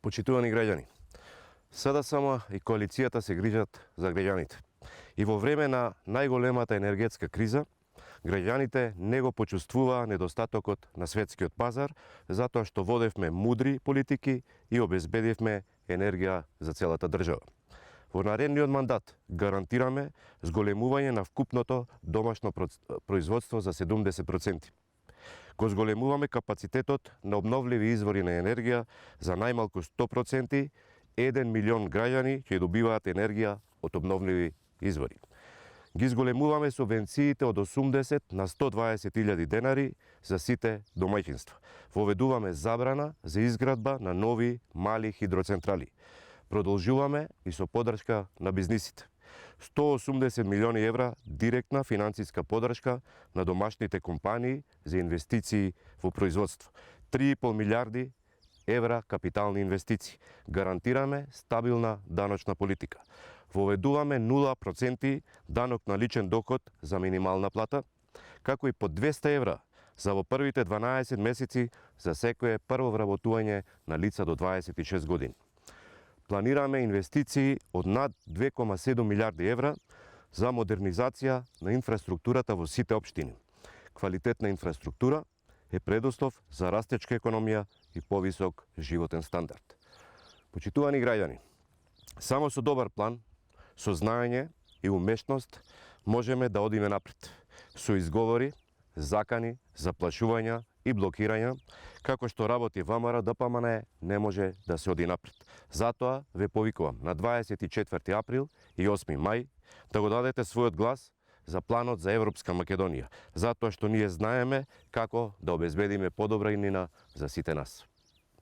Почитувани граѓани, СДСМ и коалицијата се грижат за граѓаните. И во време на најголемата енергетска криза, граѓаните не го почувствуваа недостатокот на светскиот пазар, затоа што водевме мудри политики и обезбедивме енергија за целата држава. Во наредниот мандат гарантираме зголемување на вкупното домашно производство за 70%. Го зголемуваме капацитетот на обновливи извори на енергија за најмалку 100%, 1 милион граѓани ќе добиваат енергија од обновливи извори. Ги зголемуваме субвенциите од 80 на 120.000 денари за сите домаќинства. Воведуваме забрана за изградба на нови мали хидроцентрали. Продолжуваме и со поддршка на бизнисите. 180 милиони евра директна финансиска поддршка на домашните компании за инвестиции во производство. 3,5 милиарди евра капитални инвестиции. Гарантираме стабилна даночна политика. Воведуваме 0% данок на личен доход за минимална плата, како и по 200 евра за во првите 12 месеци за секое прво вработување на лица до 26 години. Планираме инвестиции од над 2,7 милиарди евра за модернизација на инфраструктурата во сите општини. Квалитетна инфраструктура е предуслов за растечка економија и повисок животен стандард. Почитувани граѓани, само со добар план, со знаење и умешност можеме да одиме напред. Со изговори, закани, заплашувања и блокирања, како што работи ВМРО ДПМН, не може да се оди напред. Затоа ве повикувам на 24 април и 8 мај да го дадете својот глас за планот за Европска Македонија, затоа што ние знаеме како да обезбедиме подобра иднина за сите нас.